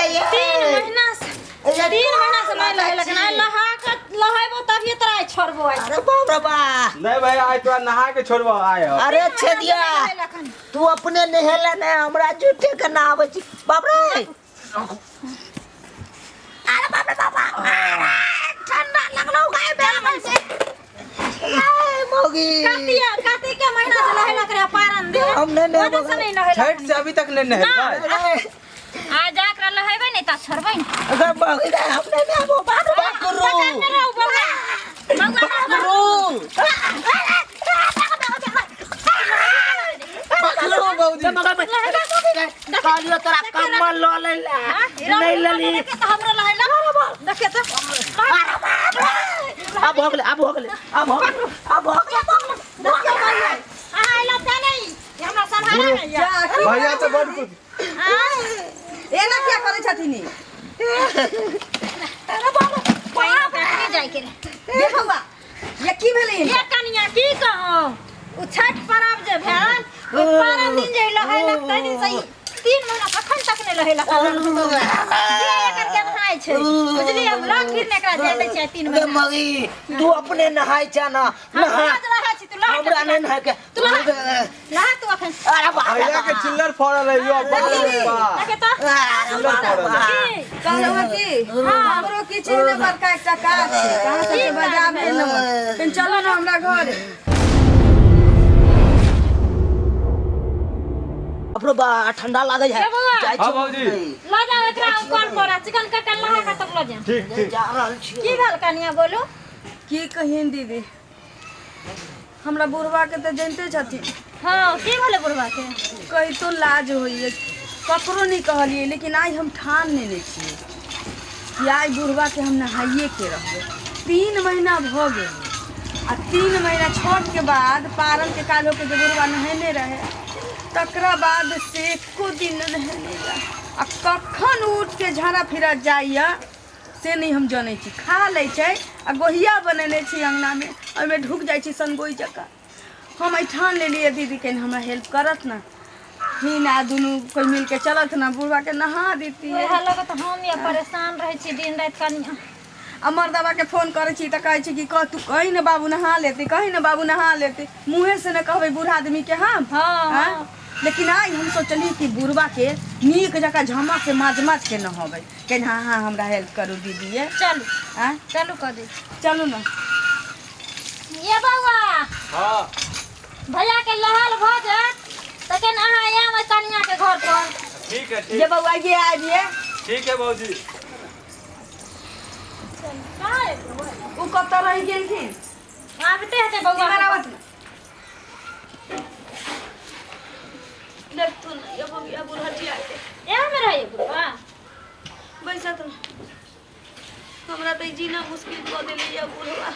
है ये 3 महीना से, ये 3 महीना से नहीं लहेलक। छी। आइ नहा के लहेबो तभिए तोरा आइ छोड़बो आइ। अरे बाप रे बा। नहीं भाई, आइ तोरा नहा के छोड़बो आइ हो। अरे छेदिया, तू अपने नहेला ने, हमरा झूठे के नहाबै छी। बाप रे, अरे बाप रे बाबा, अरे ठंडा लगलो गाय बेल से। ए, मौगी। कार्तिक, कार्तिक के महीना से नहेलक रे पारन दे। हम नहीं नहेबो। ओने से नहीं नहेलक। छठ से अभी तक नहीं नहेल भाई। अरे। आ जाकर लहेबै नहीं त छोड़बै नहीं। अगर मौगी रे, हम नहीं नहेबो, बाप रे बाप। बकरू। पकड़ने रहो बउआ, बउआ। बकरू। पकड़ू बाबूजी। कहलियो तोरा कम्बल लऽ ले ला, नहीं लली। देखे त हमरो लहेलक, देखे त। अब हो गेलै, अब हो गेलै, अब हो गेलै, अब हो गेलै, अब हो गेलै। देखियो बउआ, अहाँ अइला तें नहीं हमरा सम्हारा नहीं जा। या। भैया तो बड़ कुछ एना किया करै छथिन ई? पानि कखनी जाय के रहे। ये बौआ, ये की भेलै हिनका? ये कनिया, की कहूँ, उ छठ पर्व जे भेल, ओ पारन दिन जे लहेलक तै दिन से ई 3 महीना कखन तक नहि लहेलक। जे एकर के नहाय छै बुझलियै, हम लग फिर ने एकरा जाय दै छियै तीन गे महीना। मगी, तू अपने नहाय छ ना? हम नहा। रोज नहाय छी, तू लहा। हमरा नहीं नहाय के। तू लहा, लहा तू अखन। अरे बाप रे। भैया के चिल्लर फड़ल है यो, बड़ बा। देखे त। अरे बाप रे बाप। की? कहलहुँ हँ की हमरो की छै ने, बड़का एकटा काज छै, अहाँ सबके बजाबै ने। कनि चलू ने हमरा घरे। बाप रे बा, ठंडा लागै है। ए बौआ। जाइ हाँ छी। भौजी। लऽ जाओ एकरा कल पर आ चिकन कटल नहा के तब लऽ जाओ। ठीक ठीक। जा रहल छी। की भेल कनिया, बोलू। की कहियन दीदी, हमरा बुढ़वा के तऽ जनिते छथिन। हँ, की भेलै बुढ़वा के? कहितो लाज होइए, ककरो नहि कहलियै, लेकिन आइ हम ठान लेने छियै कि आइ बुढ़वा के हम नहाइए के रहबै। 3 महीना भऽ गेल आ 3 महीना छठके बाद पारन के काल होके जे बुढ़वा नहेने रहे, तकरा बाद से एको दिन नहि नहेने रहे। आ कखन उठ के झाड़ा फिरा जाइए से नहि हम जनै छी। खा लै छै आ गोहिया बनेने छी अङ्गनामे, ओहिमे ढुकि जाइ छै सनगोइ जकाँ। हम एहि ठान लेलियै दीदी, कनि हमरा हेल्प करत ने हिन आ दुनू कोइ मिलके चलत ने, बुढ़बाके नहा देतियै। उएह लऽ कऽ तऽ हम या परेशान रहै छी दिन राति कनिया। आ मर्दबाके फोन करै छी तऽ कहै छै कि कह तू, कही ने बाबू नहा लेतै, कही ने बाबू नहा लेतै। मुँहे से ने कहबै बूढ़ा आदमीके हम। हँ। आँय? लेकिन आइ हम सोचलियै कि बुढ़बाके नीक जकाँ झमा से माज माज के नहबै। कनि हाँ हाँ हमरा हेल्प करू दीदी ये। चलू। आँय? चलू, कऽ दै छी। चलू ने। ये बौआ। हाँ। भैया के लहल भऽ जायत तखन अहाँ आयब ओहि कनिया के घर पर। ठीक है। ये ठीक। बौआ, ये आबिए। ठीक है भौजी। कहाँ एबै बौआ? ओ कतऽ रहि गेलखिन? आबिते हेतै बौआ। इम्हर आबत ने। देखथुन ये बौआ, बुढ़ा जी आके। एह में रहैए बुढ़वा। बैसत ने। हमरा तऽ ई जीना मुश्किल कऽ देले ये बुढ़वा।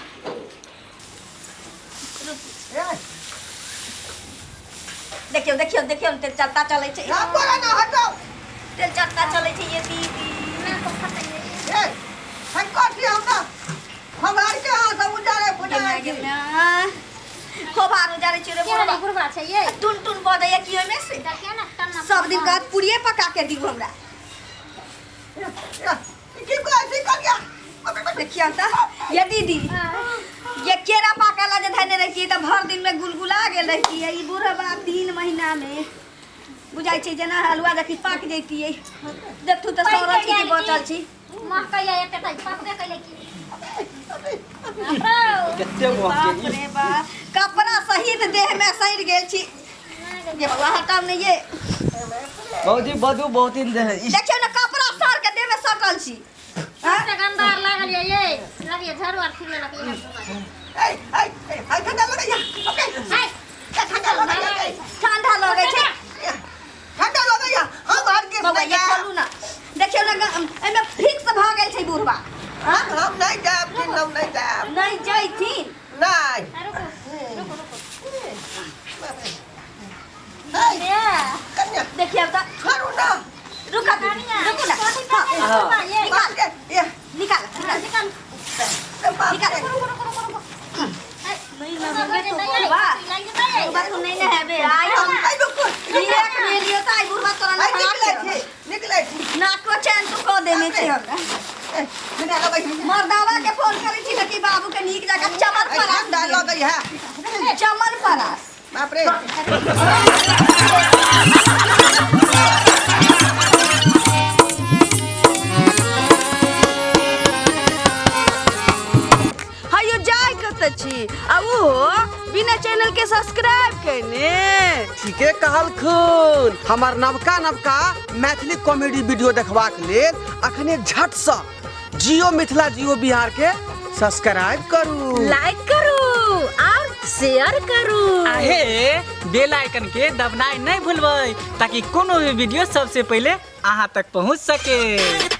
देखियौ, देखियौ, देखियौ ने, तेल चलता चलै छै। तेल चलता चलै छै ये दीदी। गे माय, खोभार उजारै छै रे। केहन बुढ़वा। बुढ़वा छै ये? टुन टुन बजैया की ओहिमे से? देखियौ ने टन्ना। सब दिन कहत पूरिये पका के दियौ हमरा। देखियौ तऽ ये दीदी, ये केरा पाकला जे धने रहितियै तऽ भर दिन में गुलगुला गेल रहितियै। ई बुढ़बा 3 महीना में बुझाइ छै जेना हलुआ जखी पाक जैतियै। देखथु तऽ सड़ल छी कि बचल छी? महकैया एते तऽ पकबे कैले की। बाप कते बाप रे बाप, कपड़ा सहित देह में सड़ि गेल छी। ये बौआ, हटाउ ने ये। भौजी, बदू बहुत दिन दे। देखियौ ने, कपड़ा सड़ के देह में सटल छी। से गंदा आर लागल ये, ये लगिए झाड़ू आर फिर लेलक ये बुढ़वा। ठंडा लगै छै बौआ, ये खोलू ने। देखियौ ने, एहिमे फिक्स भऽ गेल छै बुढ़वा। नहि जैथिन। रुको, रुको, रुको। ये देखियौ तऽ, रुक दीदी, रुकू ने। बुढ़वा ये। निकाल, निकाल। निकाल। निकाल। रुको, रुको, रुको, रुको। नहीं नहेबे तो बुढ़वा, बुढ़वा तू नहीं नहेबे। आइ हम एक ले लियो तऽ आइ बुढ़वा तोरा नहा के रहब। नाको चैन तू भेटै है चमन परास। बाप रे। हयो जाय कतऽ छी आ ओहो बिना चैनल के सब्सक्राइब केने? ठीके कहलखुन। हमर नवका नवका मैथिली कॉमेडी वीडियो देखबाक लेल अखने झटसँ जियो मिथिला जियो बिहार के सब्सक्राइब करू, लाइक करू और शेयर करू। आहे बेल आइकन के दबनाइ नहीं भूलबै ताकि कोनो भी वीडियो सबसे पहले अहाँ तक पहुँच सके।